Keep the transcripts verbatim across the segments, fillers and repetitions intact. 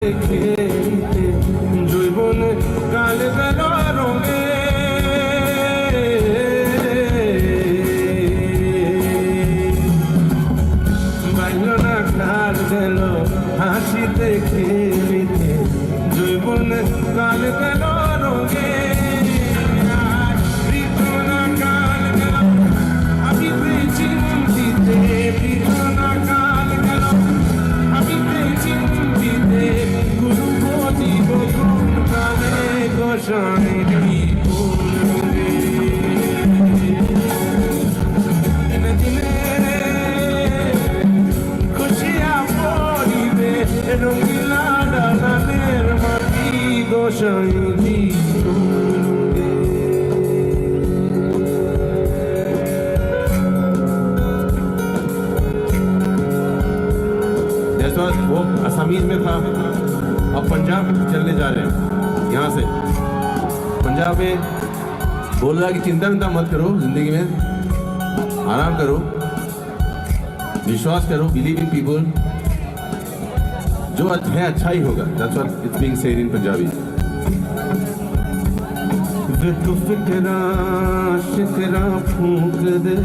খেলতে জৈবন কাল গেল রঙে। বাইল না কাল গেল হাসিতে খেলিতে, জৈবন কাল গেল রঙে। আর বৃথা না কাল গেল হাবিতে চিন্তিতে, বৃথা না কাল গেল হাবিতে চিন্তিতে, গুরু খোঁজিব কোন কালে গোসাই। That's what वो असमीज में था। अब पंजाब चलने जा रहे हैं यहाँ से। पंजाब में बोल रहा है कि चिंता विंता मत करो, जिंदगी में आराम करो, विश्वास करो, believe in people। जो अच्छ-, है, अच्छा ही होगा। That's what it's being said in Punjabi। वे तो फिकरा शिकरा फूंक दे।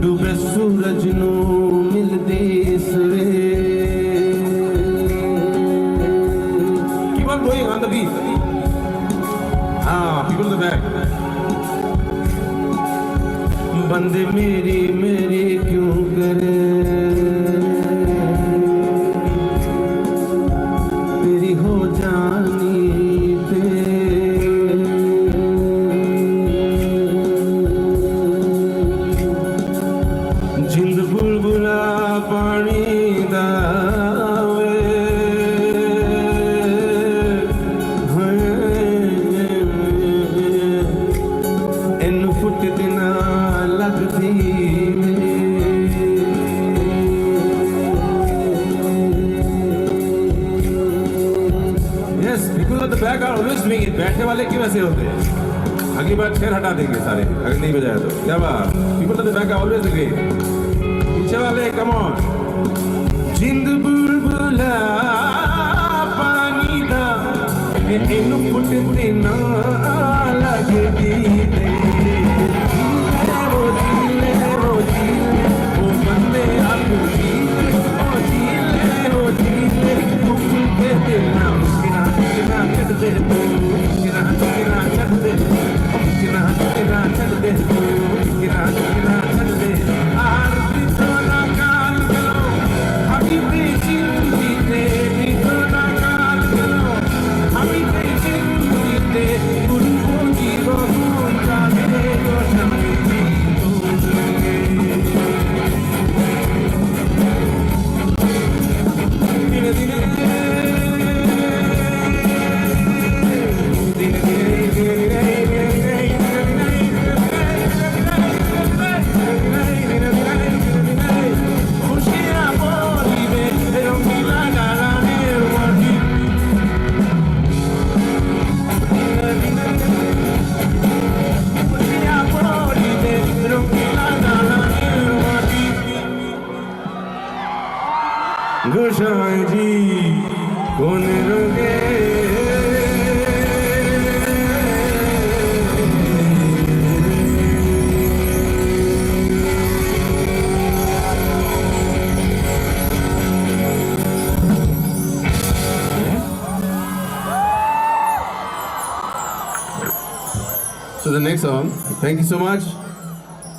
डूबे सूरज नू मिलदी सवेर। Keep on going on the beat। हाँ, people in the back। बंदे मेरी मेरी क्यों करे, तेरी हो जानी ते। जिंद बुलबुला पानी दा वे। इन फुट दिना लगदी। Yes, people at the back are always doing it. बैठने वाले क्यों ऐसे होते हैं? अगली बार चेयर हटा देंगे सारे, अगर नहीं बजाया तो। क्या बात? People at the back are always great। पीछे वाले, come on। जिंद बुलबुला पानी दा, इन फुट दिना लगदी। गोसाई जी कौन रंगे। So the next song, thank you so much।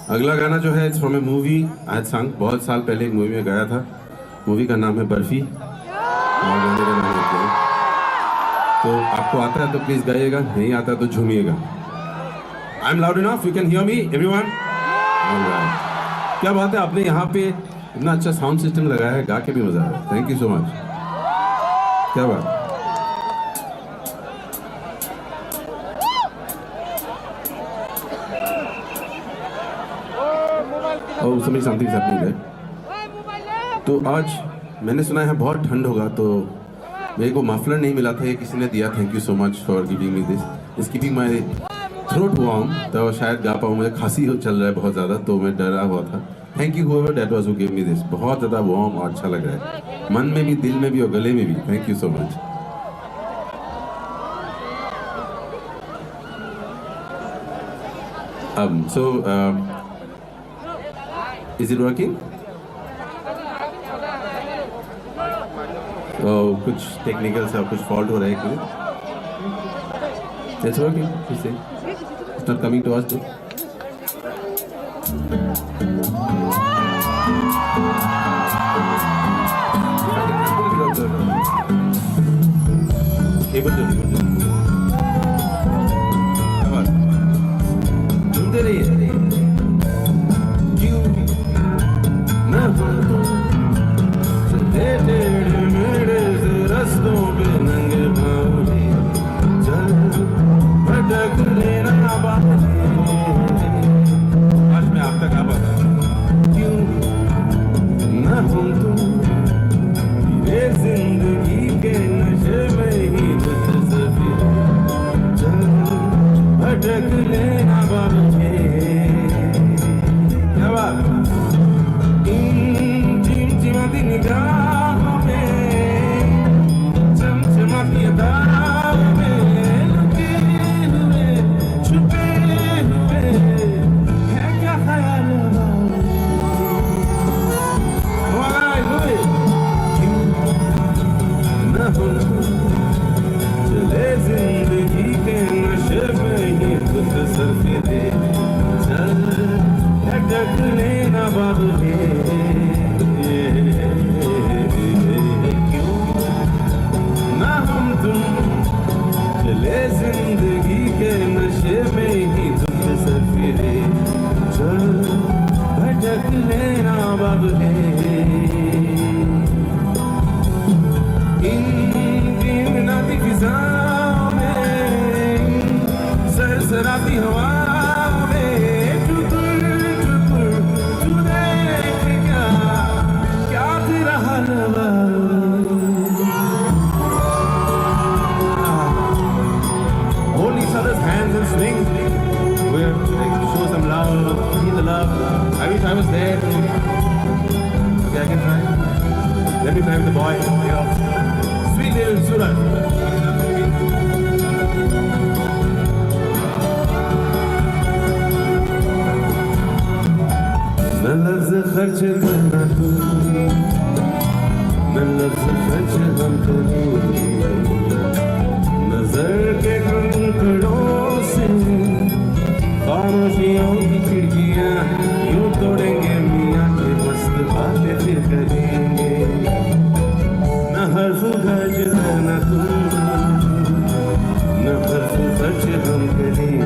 अगला गाना जो है, it's from a movie I had sung। बहुत साल पहले एक मूवी में गाया था। मूवी का नाम है बर्फी और गाने का नाम है प्रेम। तो आपको आता है तो प्लीज गाइएगा, नहीं आता तो झूमिएगा। I am loud enough, you can hear me, everyone? Alright। क्या बात है, आपने यहाँ पे इतना अच्छा साउंड सिस्टम लगाया है, गा के भी मजा आ रहा है। Thank you so much। क्या बात। Oh, somebody, something is happening there। तो आज मैंने सुना है बहुत ठंड होगा, तो मेरे को मफलर नहीं मिला था, ये किसी ने दिया। Thank you so much for giving me this, is keeping my throat warm, तो शायद गा पाऊँ, मुझे खांसी हो, चल रहा है बहुत ज़्यादा, तो मैं डरा हुआ था। Thank you whoever that was who gave me this। बहुत ज़्यादा वार्म और अच्छा लग रहा है, मन में भी, दिल में भी और गले में भी। Thank you so much। Um, so, uh, is it working? Oh, कुछ टेक्निकल सा कुछ फॉल्ट हो रहा है क्या? It's working, you see। It's not coming to us though। ये बंद कर दो। घूमते रहिए। क्यों ना हम तुम चले टेढ़े मेढ़े से रस्तों पे नंगे पाँव ही चल भटक लेना बाबा। आज मैं आप तक आ पाता। क्यों ना हम तुम ये जिंदगी के नशे में ही मुतसफिर चल भटक लेना बाबा। क्या बात। इन टिमटिमाती निगाहों में, चमचमाती अदाओं में लुके हुए, छुपे हुए हैं क्या ख्याल? वाह, वाह। क्यों ना हम चले जिंदगी के नशे में ही खुद सर फिरे। चल भटक लेना बाबू रे। क्यों ना हम तुम चले जिंदगी के नशे में ही खुद सर फिरे। चल भटक लेना बाबू रे। इन टिमटिमाती फिजाओं में, सरसराती हवाओं में, टुकुर टुकुर तू देखेगा, क्या तेरा हाल हुआ? Hold each other's hands and swing. We're, like, show some love, feel the love. I wish I was there. Okay, I can try. Let me try with the boy. You know, sweet little Suraj. न लफ्ज खर्च करना तू, न लफ्ज खर्च हम करेंगे। नजर के कंकड़ों से खामोशियों की खिड़कियां यूं तोड़ेंगे मियाँ के मस्त बातें फिर करेंगे। न हर्फ खर्च करना तू, न हर्फ खर्च हम करेंगे।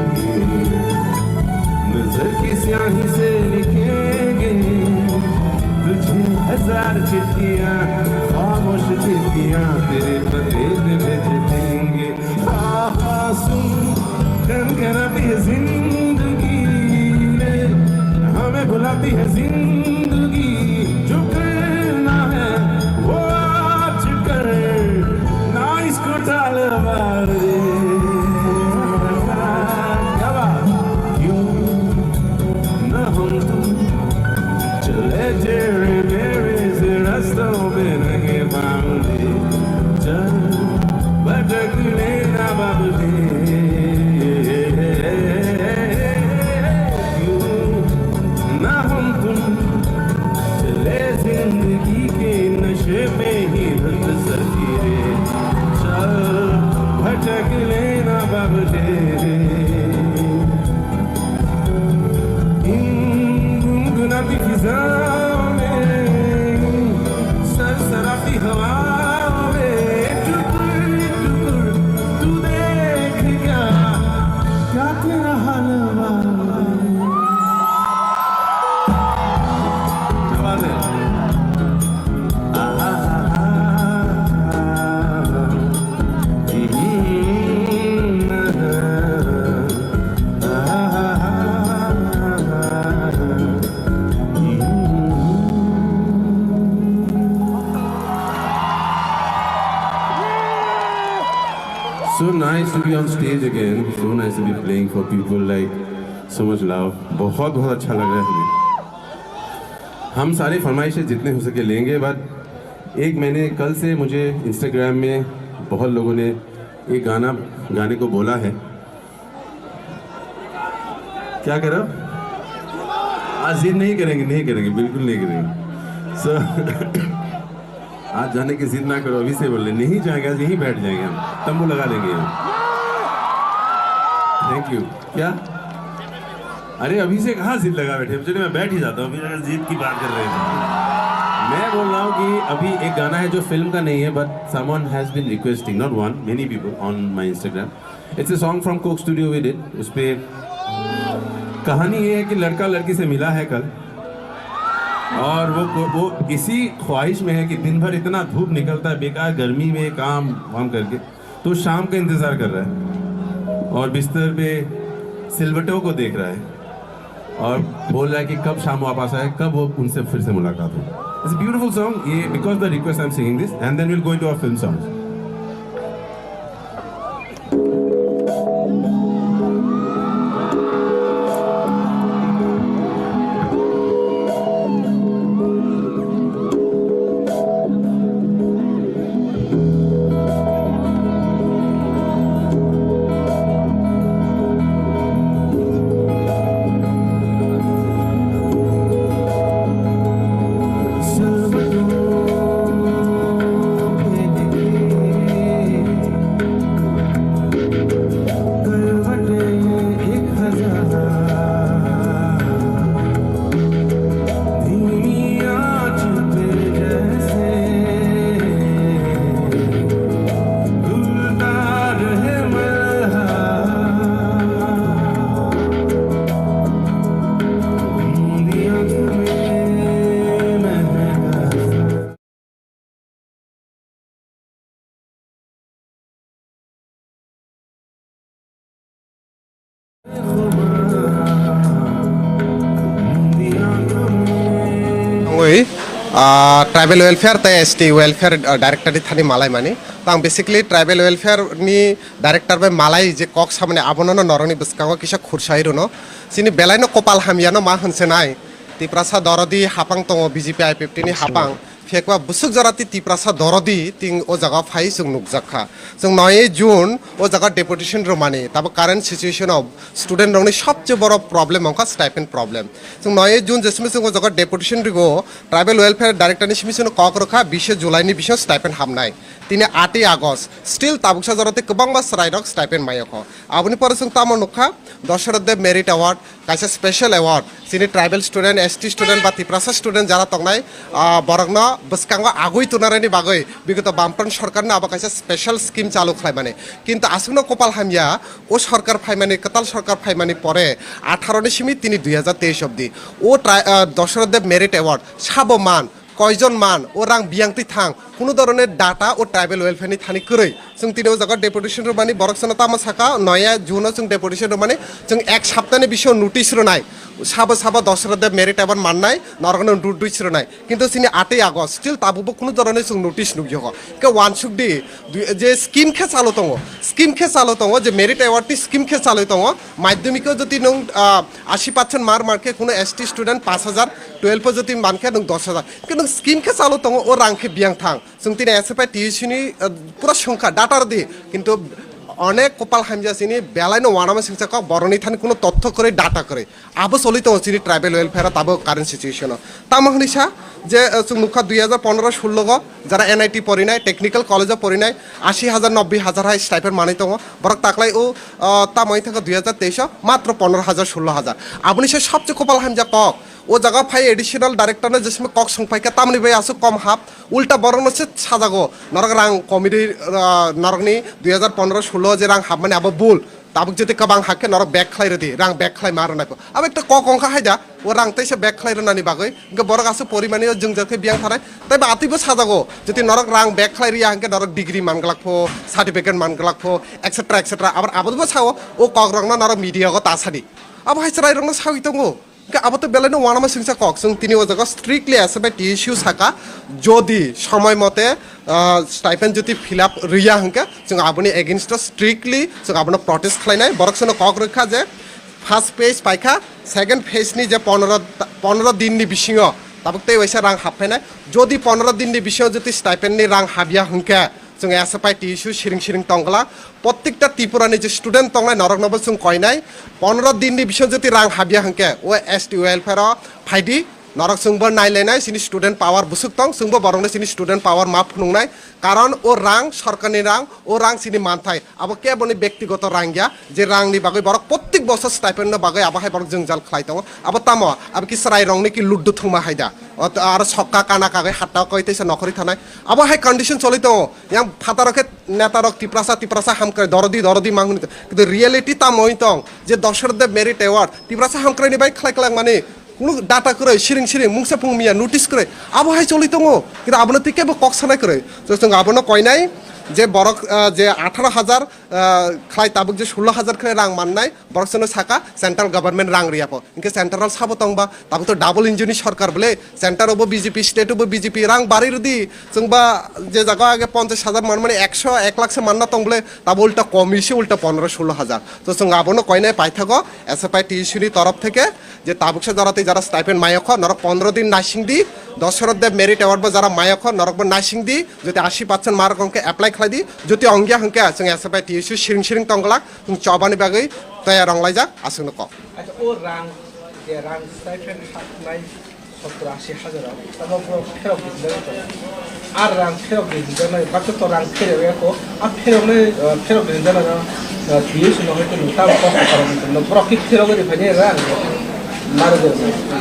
नजर की स्याही से लिखेंगे तुझे हजार चिट्ठियां, खामोश चिट्ठियां तेरे पते पे भेज देंगे। आहा, सुन, कनकनाती है जिंदगी रे, हमें बुलाती है जिंदगी। जो करना है वो आज कर, ना इसको टाल बार। क्या बात? क्यों ना हम तुम चले टेढ़े मेढ़े से रास्तों में नंगे पाँव ही चल भटक लेना बाबू रे। क्यों ना हम तुम चले जिंदगी के नशे में ही धुत सकी रे। चल भटक लेना बाबू रे। इन गुनगुनाती फिजाओं में, सरसराती हवाओं में, टुकुर टुकुर तू देखेगा, क्या तेरा हाल हुआ? क्या बात है? So nice to be on stage again. So nice to be playing for people like so much love. बहुत बहुत अच्छा लग रहा है हमें. हम सारी फरमाइशें जितने हो सके लेंगे, बट एक मैंने कल से मुझे इंस्टाग्राम में बहुत लोगों ने एक गाना गाने को बोला है. क्या करो? आज जिद नहीं करेंगे, नहीं करेंगे, बिल्कुल नहीं करेंगे. So आज जाने की जिद ना करो, अभी से बोल रहे, नहीं जाएंगे, आज यहीं बैठ जाएंगे हम, तंबू लगा लेंगे हम. Thank you. क्या? अरे अभी से कहाँ जिद लगा बैठे, चलिए मैं बैठ ही जाता हूँ, अभी अगर जिद की बात कर रहे हैं तो. मैं बोल रहा हूँ कि अभी एक गाना है जो फिल्म का नहीं है, but someone has been requesting, not one, many people on my Instagram. It's a song from Coke Studio, we did. उस पे कहानी ये है कि लड़का लड़की से मिला है कल, और वो वो इसी ख्वाहिश में है कि दिन भर इतना धूप निकलता है, बेकार गर्मी में काम वाम करके, तो शाम का इंतजार कर रहा है और बिस्तर पे सिलवटों को देख रहा है और बोल रहा है कि कब शाम वापस आए, कब वो उनसे फिर से मुलाकात हो. It's a beautiful song. ये because the request, I'm singing this, and then we'll go into our film songs. Wngwi, ah, tribal welfare tei S T welfare, ah, director ni thani malai mani. Tang basically tribal welfare ni director bai malai je kok samani abono no norokni bwskango kisa khursai rwno. Chini belai no kopal hamya no ma hwnse nai. Tiprasa dorodi hapang tongo B J P I P F T ni hapang. Phekwa bwswk jora ti Tiprasa dorodi ting o jaga phai chwng nukjak kha. Chwng noi June o jaga deputation rwmani, tabuk current situation o student rokni sobse boro problem wngkha stipend problem. Chwng noi June jesimi chwng o jaga deputation rigo, tribal welfare director ni simi chwngno kok rwkha, bise July ni bisingo stipend hamnai. Tini atwi August, still tabuksa jora tei kwbangma chwrairok stipend maiyokho. Aboni pore chwng tamo nukha, Dasarath Deb Merit Award, kaisa special award, chini tribal student, S T student ba Tiprasa student jara tongnai, ah, borokno bwskango agui tunarani bagwi bigoto Bamfront sorkarno abo kaisa special scheme chalu khlaimani. Kintu aswkno kopal hamya, o sorkar phaimani, kwtal sorkar phaimani pore atharo ni simi tini dui hazar teis obdi o tri-, ah, Dasarath Deb Merit Award sabo man, koijon man, o rang biyang twi thang, kunu dhoroner data o tribal welfare ni thani kwrwi. Chwng tini o jaga deputation rwmani, borok chwngno tamo saka, noya June o chwng deputation rwmani, chwng ek saptani bisingo notice rwnai. Sabo sabo Dasarath Deb Merit Award mannai, norokno notice rwnai. Kintu chini atwi August, still tabukbo kunu dhoroner chwng notice nukyago. Khe uansukdi, dui-, je scheme khe chalo tongo, scheme khe chalo tongo, je Merit Award ni scheme khe chalwi tongo, madhyamiko jodi nwng, ah, ashi percent mark mankhe kunu S T student pash hajar, twelve o jodi mankhe nwng dosh hajar. Khe nwng scheme khe chalo tongo, o rang khe biyang thang. Chwng tini S F I T U C ni, ah, pura songkha data rwdi, kintu onek kopal hamya chini belai no uanama singcha kok boroni thani kuno totho kwrwi data kwrwi. Abo choli tongo chini tribal welfare o tabuk current situation o. Tamo hwnwi sa je, ah, chwng nukha dui hajar pondro shollo go jara N I T porinai, technical college o porinai, ashi hajar nobboi hajar hai stipend manwi tongo. Borok taklai o, ah, tamo wngkha dui hajar teis o matro pondro hajar shollo hajar. Aboni se sobse kopal hamya kok. O jaga phai additional director no jesima kok songphaikha, tamoni bai aswk kom hap, ulta borokno se sajago, norok rang komidi, ah, norokni dui hajar pondro shollo je rang hapmani abo bul, tabuk jete kwbang hakkhe norok back khlai rwdi, rang back khlai ma rwnai pho. Abo ekta kok wngkha haida, o rang teisa back khlai rwnani bagwi, hwnkhe borok aswk porimani o jwngjal khe biyang thanai, tei ba atwibo sajago, jete norok rang back khlai rwya hwnkhe norok degree man glak pho, certificate man glak pho, et cetera et cetera. Abar abonibo sao, o kokrokno norok media o ta sadi. Abo hai chwrairokno sawi tongo. Hwnkhe abo to belai no uanama singsa kok, chwng tini o jaga strictly S F I T S U saka, jodi somoi mote, ah, stipend jodi fill up rwya hwnkhe chwng aboni against o strictly chwng abono protest khlainai. Borok chwngno kok rwkha je first phase paikha, second phase ni je pondro, pondro din ni bisingo tabuk tei waisa rang haphainai. Jodi pondro din ni bisingo jodi stipend ni rang habya hwnkhe, chwng S F I T S U siring siring tongglak. Prottekta Tripura ni je student tongnai norokno bo chwng koinai. Pondro din ni bisingo jodi rang habya hwnkhe, o S T welfare o phaidi. Norok chwngbo nailainai, chini student power bwswk tong, chwngbo borokno chini student power ma phunuknai. Karon o rang sorkarni rang, o rang chini manthai. Abo keboni bektigoto rang ya, je rangni bagwi borok prottek bosor stipend no bagwi abo hai borok jwngjal khlai tongo. Abo tamo, abo ki chwrairokni ki luddu thwngma hai da? Ot-, aro sokka kana kagwi hatta koi teisa nokhorwi thanai. Abo hai condition choli tongo. Yang phataro khe netarok Tiprasa, Tiprasa hamkrai, dorodi, dorodi mang hwnwi tong. Kintu reality tamo wng tong je Dasarath Deb Merit Award Tiprasa hamkraini bai khlai klak mani kunu data kwrwi, siring siring, mungsa phung miya, notice kwrwi. Abo hai choli tongo. Kintu abono tei kebo kok sanai kwrwi. So, chwng abono koinai je borok, ah, je atharo hajar, ah, khlai tabuk je sullo hajar khlai rang mannai, borok chwngno saka central government rang rwya pho. Hinkhe central sabo tongba, tabuk to double engine ni sorkar bole, center obo B J P, state obo B J P, rang bari rwdi, chwngba je jaga age ponchash hajar man mani ekso, ek lakh se manna tong bole, tabo ulta komi se ulta pondro sullo hajar. To chwng abono koinai paithago S F I T S U ni torof theke, je tabuksa jora tei jara stipend mayokho, norok pondro din naisingdi, Dasarath Deb Merit Award bo jara mayokho, norok bo naisingdi, jodi ashi percent mark hwnkhe apply khlaidi, jodi ongya hwnkhe chwng S F I T S U siring siring tongglak, chwng chobani bagwi toyar wnglaijak, aswkno kok. Acha, o rang, je rang stipend haknai sottor ashi hajar, tamo borok pherok rijak tongo. Ar rang pherok rijaknai, baksa to rang pherok ya ko, a pherok nai, eh, pherok rijaknai, eh, twiyo sino hoito nung tamo kosto koroknai tongno. Borok ki pherok ri phai nai rang, maro de.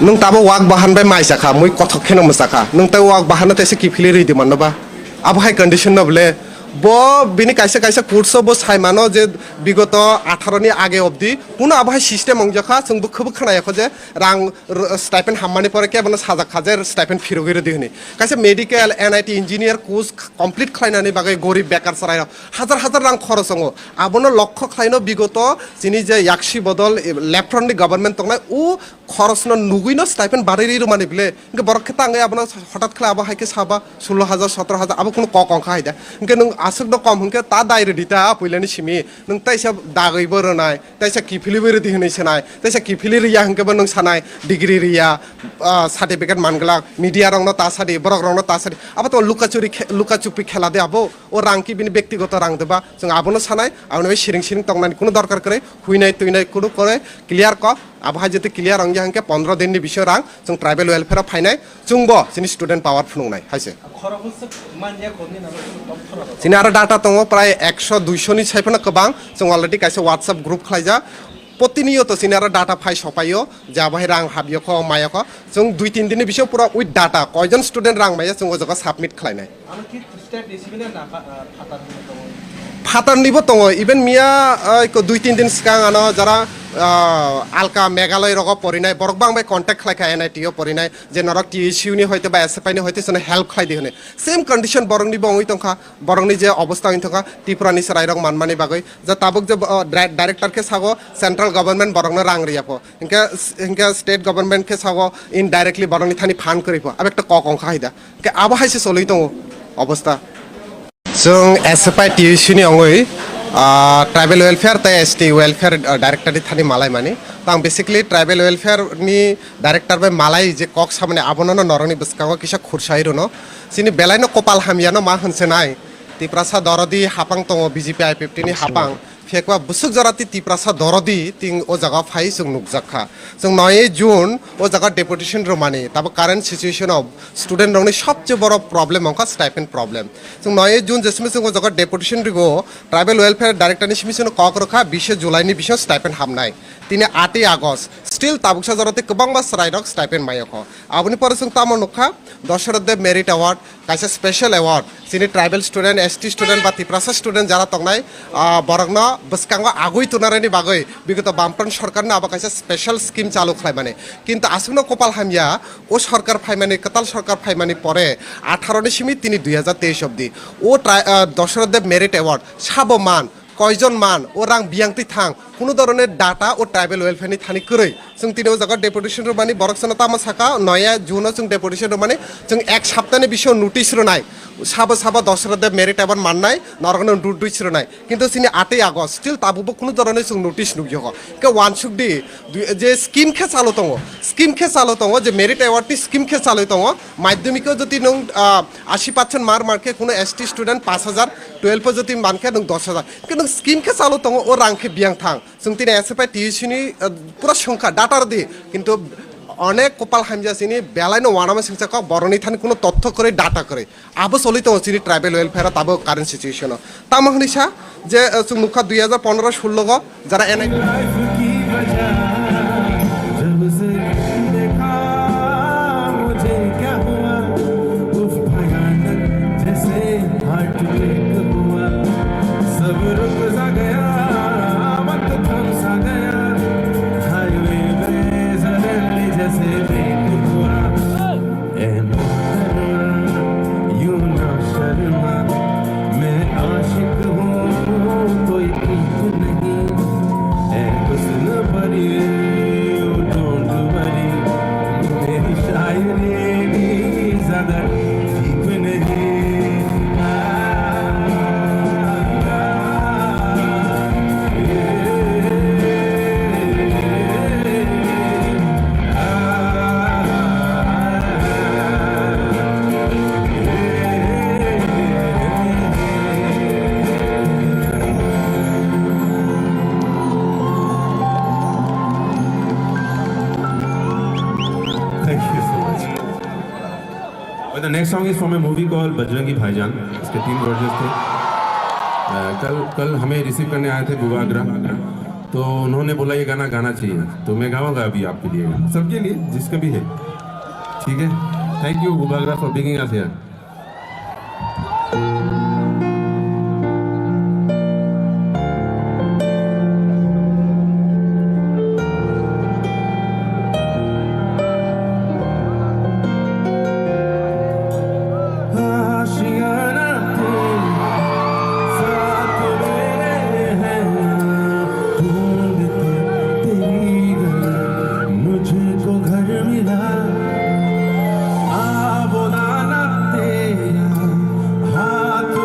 Nung tabo wak bahan bai mai sakha, mui kothok kheno mwsakha. Nung tai wak bahan no tese kiphilwi ridi manno ba? Abo hai condition no bole. Bo bini kaisa kaisa course o bo sai mano je bigoto atharo ni age obdi kuno abo hai system ongjakha, chwng bo khwbo khwnayakho je rang r-, stipend hammani pore kebono sajak kha je stipend phirogwi rwdi hwnwi. Kaisa medical, N I T engineer course complete khlainani bagwi gorib bekar chwrairok hajar hajar rang khorok wngo. Abono lokho khlaino bigoto chini je yaksi bodol, eh, left front ni government tongnai, o khorosno nugwino stipend barwi rwi rwmani bile. Hwnkhe borok khe tangwi abono hothat khlai abo hai khe saba sullo hajar, sotoro hajar, abo kunu kok ongkha hai da. Hwnkhe nwng aswkno kom hwnkhe ta dai rwdi ta puilani simi. Nwng taisa dagwibo rwnai, taisa kiphilwi rwdi hwnwi sanai, taisa kiphilwi rwya hwnkhe bo nwng sanai, degree rwya, ah, certificate manglak, media rokno ta sadi, borok rokno ta sadi. Abo to luka churi khe-, luka chupi khela de abo. O rang ki bini bektigoto rang de ba? Chwng abono sanai, aboni bai siring siring tongnani kunu dorkar kwrwi, huinai tuinai kunu kwrwi clear kok. Abo hai jete clear wngya hwnkhe pondro din ni bisingo rang chwng tribal welfare o phainai, chwngbo chini student power phunuknai hai se. Khoroknwi swk manya kho nini aro swk tong khorok. Chini aro data tongo prai ekso duiso ni sai phano kwbang, chwng already kaisa WhatsApp group khlaijak. Protiniyoto chini aro data phai sopaio, je abo hai rang habyo kho, maya kho. Chwng dui tin din ni bisingo pura with data, koijon student rang maya chwng o jaga submit khlainai. Ano ki state ni simi na na pha-, ah, phatar ni tongo? Phatar ni bo tongo, even miya, ah, ko dui tin din swkang ano jara, ah, alka Meghalaya rogo porinai, borok bang bai contact khlai kha N I T o porinai, je norok T S U ni hoite ba S F I ni hoite sono help khlai di hwnwi. Same condition borok ni bo wngwi tongkha, borok ni je obostha wngwi tongkha, Tripura ni chwrai rok manmani bagwi. Ja tabuk je, ah, dire-, director khe sago central government borok no rang riya pho. Hinkhe, hinkhe state government khe sago indirectly borokni thani phan kwrwi pho. Abo ekta kok ongkha hai da. Hinkhe abo hai se choli tongo obostha. Chwng S F I T S U ni ongwi, ah, tribal welfare tei S T welfare, ah, director ni thani malai mani. To ang basically tribal welfare ni director bai malai je kok samani abono no norokni bwskango kisa khursai rwno. Chini belai no kopal hamya no ma hwnse nai. Tiprasa dorodi hapang tongo B J P I P F T ni hapang. Phiyakma bwswk jora tei Tiprasa dorodi ting o jaga phai chwng nukjak kha. Chwng noi June o jaga deputation rwmani, tabuk current situation o student rokni sobse boro problem wngkha stipend problem. Chwng noi June je simi chwng o jaga deputation rigo, tribal welfare director ni simi chwngno kok rwkha, bise July ni bisingo stipend hamnai. Tini atwi August, still tabuksa jora tei kwbangma chwrai rok stipend maiyokho. Aboni pore chwng tamo nukha, Dasarath Deb Merit Award, kaisa special award, chini tribal student, S T student ba Tiprasa student jara tongnai, ah, borokno bwskango agwi tunarani bagwi bigoto Bamfront sorkarno abo kaisa special scheme chalu khlaimani. Kintu aswkno kopal hamya, o sorkar phaimani, kwtal sorkar phaimani pore atharo ni simi tini dui hajar teis obdi o tri-, ah, Dasarath Deb Merit Award sabo man, koijon man, o rang biyang twi thang, kuno dhoroner data o tribal welfare ni thani kwrwi. Chwng tini o jaga deputation rwmani, borok chwngno tamo saka, noya June o chwng deputation rwmani, chwng ek saptani bisingo notice rwnai, sabo sabo Dasarath Deb merit award mannai, norokno notice rwnai. Kintu chini atwi August, still tabukbo kuno dhoroner chwng notice nukya kho. Khe uansuk di, dui-, je scheme khe chalo tongo, scheme khe chalo tongo, je merit award ni scheme khe chalwi tongo, madhyamik o jodi nwng, ah, ashi percent mark mankhe kuno S T student paanch hajar, twelve o jodi mankhe nwng dos hajar. Khe nwng scheme khe chalo tongo, o rang khe biyang thang. Chwng tini S F I T U C ni, ah, pura songkha data rwdi, kintu onek kopal hamya chini belai no uanama singcha kok borokni thani kuno totho kwrwi data kwrwi. Abo choli tongo chini tribal welfare o tabuk current situation o. Tamo hwnwi sa je, eh, chwng nukha dui hajar pondro sullo go jara N I Life ki wajah jab se dekha mujhe kya hua, uff, bhayanak jaise heart break hua, sab ruk sa gaya, waqt tham sa gaya, highway mein suddenly jaise brake hua. ए मोहतरमा, यूं ना शर्मा, मैं आशिक हूँ, कोई ठीक नहीं। ए हुस्न परी, you don't worry, मेरी शायरी भी ज्यादा ठीक नहीं। Thank you so much. Well, the next song is from a movie called Bajrangi Bhaijaan. इसके तीन वर्जन थे। अ, कल कल हमें रिसीव करने आए थे बुबागरा, तो उन्होंने बोला ये गाना गाना चाहिए, तो मैं गाऊंगा अभी आपके लिए, सबके लिए, जिसका भी है। ठीक है, thank you Bubagra for bringing us here. आशियाना तेरा साथ मेरे है ना, ढूंढते तेरी गली मुझको घर मिला। आ बुलाना तेरा हाथ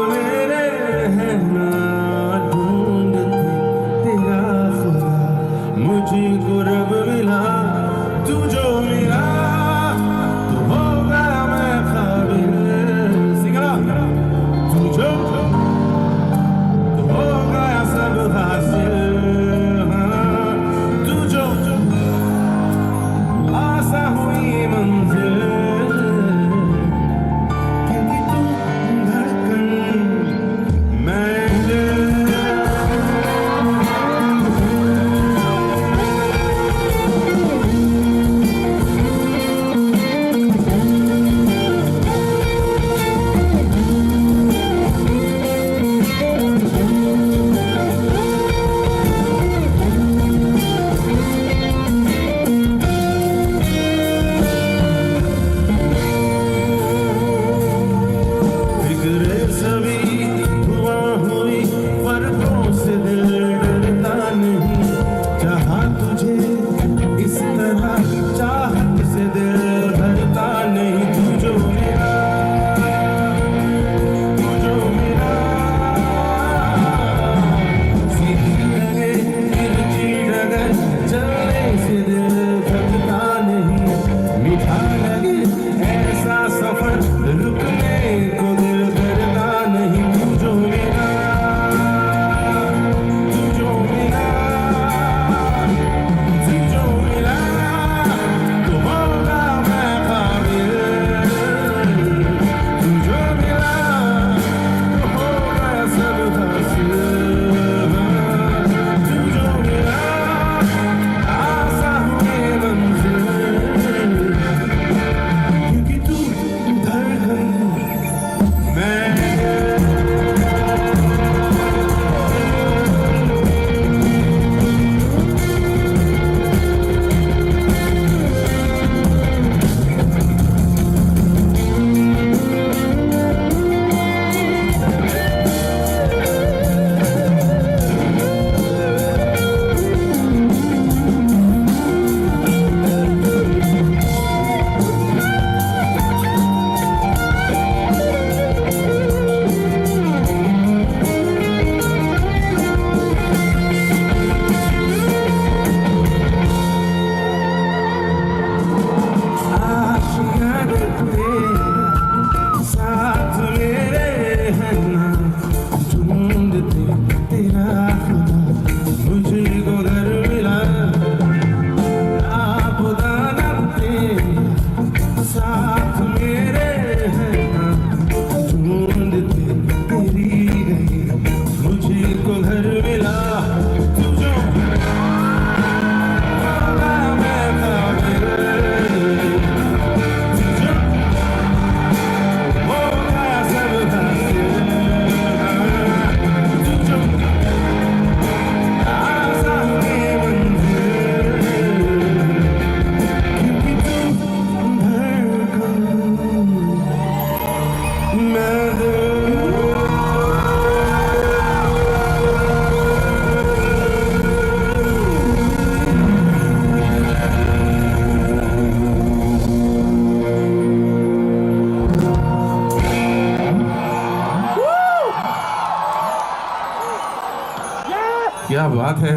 क्या बात है,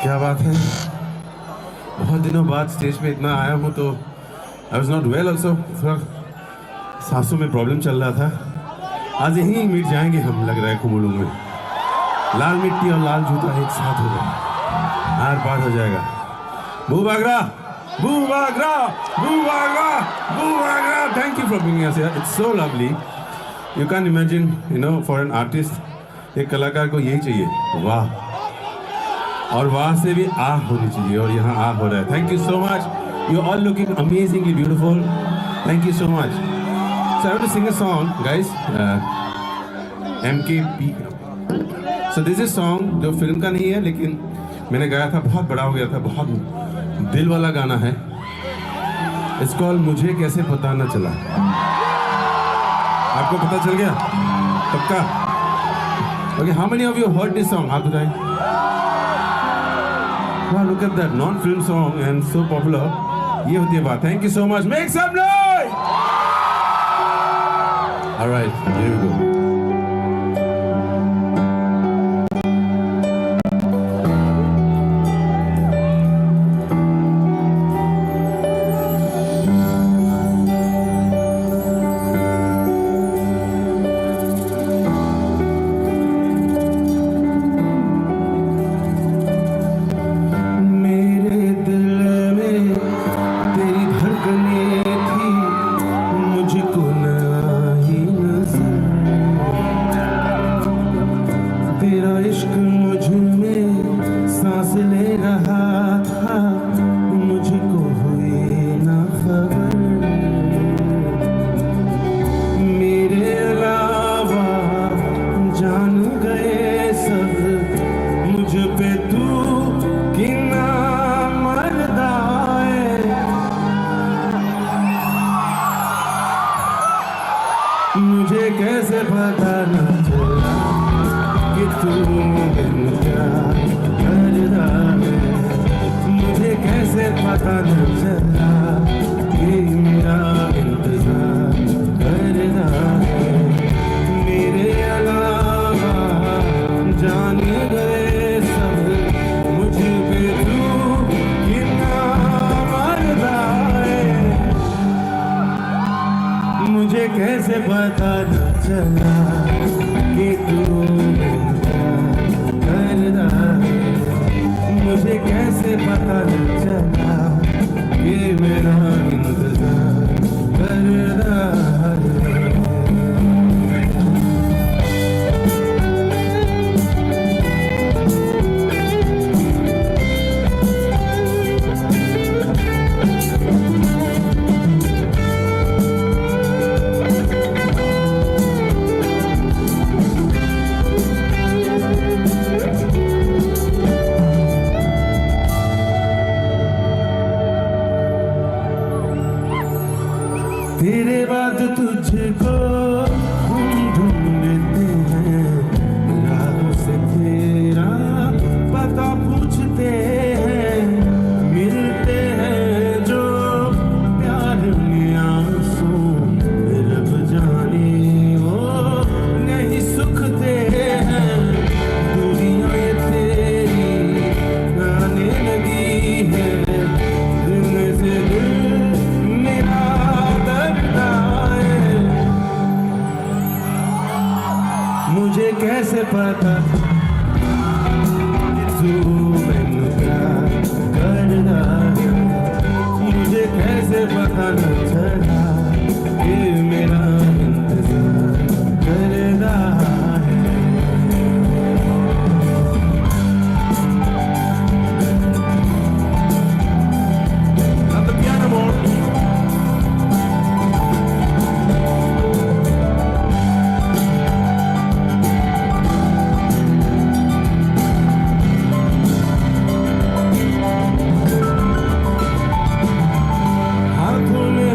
क्या बात है। बहुत दिनों बाद स्टेज पे इतना आया हूँ तो I was not well also, थोड़ा सांसों में प्रॉब्लम चल रहा था। आज यहीं मिट जाएंगे हम, लग रहा है, कुमड़ू में। लाल मिट्टी और लाल जूता एक साथ होगा, आर पार हो जाएगा। बुबागरा, बुबागरा, बुबागरा, Bubagra. Thank you for bringing us here. It's so lovely. You can't imagine, you know, for an artist, एक कलाकार को यही चाहिए। वाह। और वाह से भी आह होनी चाहिए, और यहाँ आह हो रहा है। Thank you so much. You all looking amazingly beautiful. Thank you so much. So I want to sing a song, guys. Uh, M K P. So this is song जो फिल्म का नहीं है, लेकिन मैंने गाया था, बहुत बड़ा हो गया था, बहुत दिल वाला गाना है। It's called मुझे कैसे पता न चला। आपको पता चल गया? पक्का? Okay, how many of you heard this song? हाथ उठाएं। Wow, look at that, non film song and so popular. ये होती है बात। Thank you so much. Make some noise. All right, here we go. मेरे दिल में तेरी धड़कने थी, मुझको न आई नजर। तेरा इश्क मुझ में सांस ले रहा था, मुझको हुई ना खबर। मेरे अलावा जान गए सब, मुझ पे तू कितना मर्दा है। मुझे कैसे पता न चला कि तू मेरा करदा है। मुझे कैसे पता न चला कि मेरा इंतजार करदा है। मेरे अलावा जान गए सब, मुझ पे तू कितना मर्दा है। मुझे कैसे पता न चला कि तू मेरा करदा है। मुझे कैसे पता न चला कि मेरा इंतजार करदा है। तेरे बाद तुझको हम ढूंढते हैं, राहों से तेरा पता पूछते हैं, मिलते हैं जो प्यार में आंसू, रब जाने वो नहीं सुखते हैं। दुनिया ये तेरी आने लगी है, दिन से दिल मेरा डरता है। मुझे कैसे पता कि तू मेरा करदा है। मुझे कैसे पता न चला कि मेरा इंतजार करदा है। At the piano, amor. हाथों में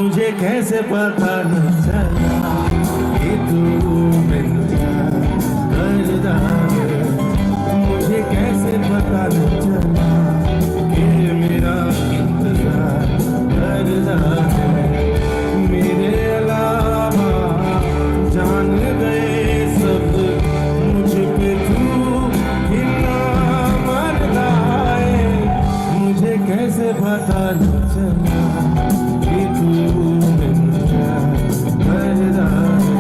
मुझे कैसे पता न चला कि तू मेरा करदा है। मुझे कैसे पता न चला कि मेरा इंतजार करदा है। मेरे अलावा जान गए सब मुझ पे तू कितना मरदा है। मुझे कैसे पता न चला कि तू मेरा करदा है।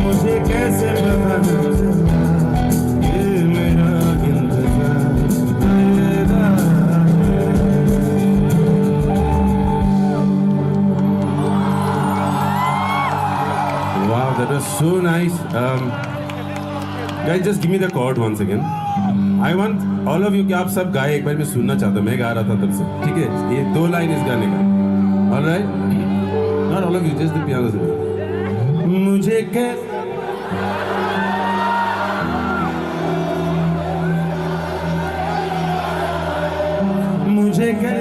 मुझे कैसे पता न चला कि मेरा इंतजार करदा है। Wow, that was so nice. Um, guys, just give me the chord once again. I want all of you कि आप सब गाए, एक बार मैं सुनना चाहता हूँ, मैं गा रहा था तब से, ठीक है? ये दो लाइन इस गाने का। All right? Not all of you, just the piano से। मुझे कै मुझे कै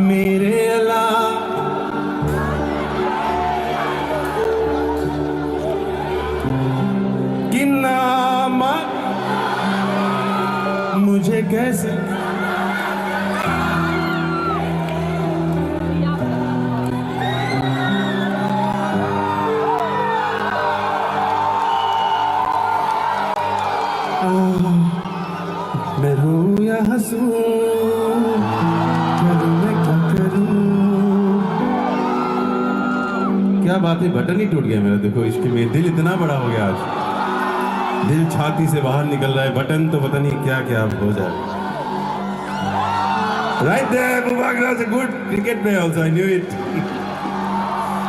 मेरे अलावा किन्ना मा मुझे कैसे मैं रोऊं या हंसूं, करूं मैं क्या करूं? क्या बात है, बटन ही टूट गया मेरा। देखो, इसके में दिल इतना बड़ा हो गया आज, दिल छाती से बाहर निकल रहा है, बटन तो पता नहीं क्या क्या हो जा रहा है। Right there, Bubak Raj, a good cricket player also, I knew it.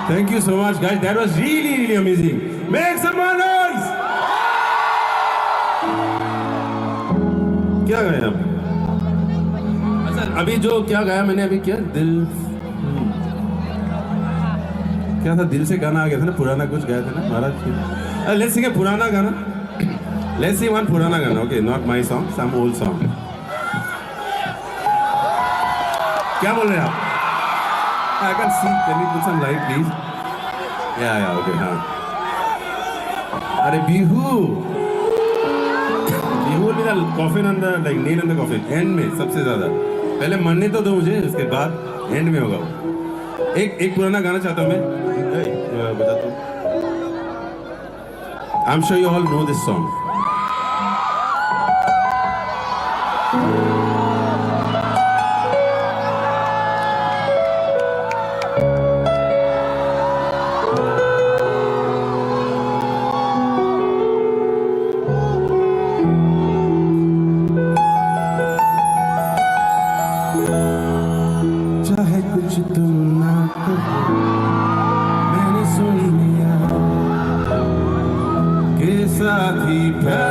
Thank you so much, guys. That was really, really amazing. Make some noise. क्या गाया आप? अच्छा, अभी जो क्या गाया मैंने अभी, क्या दिल, क्या था, दिल से गाना आ गया था ना, पुराना कुछ गाया था ना महाराज। लेट्स सिंग पुराना गाना। Let's sing one पुराना गाना. Okay, not my song, some old song. क्या बोल रहे हैं आप? I can't see. Can you put some light, please? Yeah, yeah, okay, हाँ. अरे बिहू, Bihu will be the coffin on the, like, nail on the coffin. And में सबसे ज्यादा. पहले मरने तो दो मुझे, उसके बाद एंड में होगा वो. एक, एक पुराना गाना चाहता हूँ मैं. ए, बजा तू. I'm sure you all know this song. चाहे कुछ तुम ना कहो, मैंने सुन लिया कि साथी प्यार